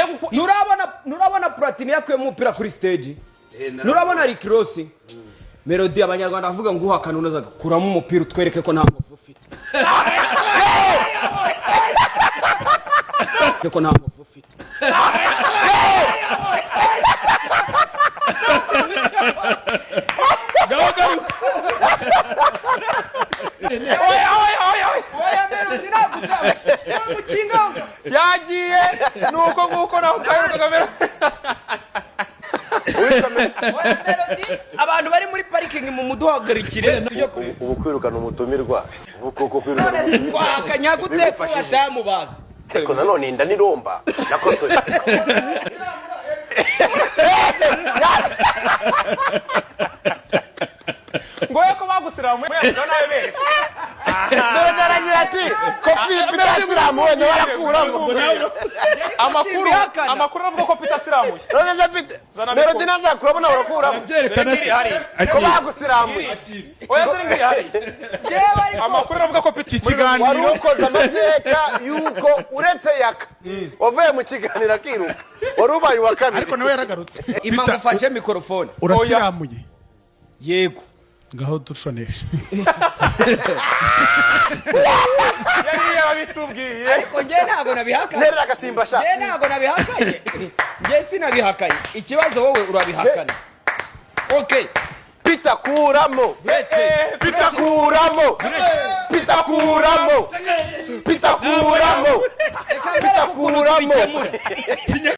Ngiye guku- Nurabona Platini yakuyemo umupira kuri stage, nurabona Rick Ross, Melody. Abanyarwanda bavuga ngo uhakana unozaga kuramo umupira utwereke ko nta nkovu ufite, ko nta nkovu ufite. Ngaho garuka. Oya, oya, oya, oya. Oya, Melody ntabwo utaba umukinga. Yagiye nuko nguko naho twaherukaga mbere. Oya Melody, abantu bari muri parikingi mu muduhagarikire tujye kure. Ubu kwirukana umutumirwa, ubu koko kwirukana None se umutumirwa twahakanya gute ko bigufashije. batamubazi? Ariko nanone inda niromba nakosoye. Ngo ye ko bagusiramuye nawe bereka. Melody aragira ati ko Philip itasilamu wenda barakuramo. Amakuru Simbihakana. Amakuru avuga ko Peter asiramuye. None se Peter Zana Melody mikoro. ntazakuramo nawe urakuramo. Byerekana Dore ngiri hari. Ko bagusiramuye. Oya, dore ngiri hari. Yewe, ariko Amakuru avuga ko Peter Iki kiganiro Wari ukoze amateka y'uko uretse Yaka wavuye mu kiganiro akiruka, wari ubaye uwa kabiri. Ariko nawe yaragarutse. Ima mufashe mikorofone. Urasiramuye? Yego. Ngaho dushoneshe. Yari yarabitubwiye. Ariko njye ntabwo nabihakanye. Nterera agasimba sha. Njye ntabwo nabihakanye, njye sinabihakanye. Ikibazo wowe urabihakana, okay? Peter kuramo. Uretse Peter kuramo, Peter kuramo, Peter kuramo, Reka Peter mbere ukuntu kuramo. tubikemura.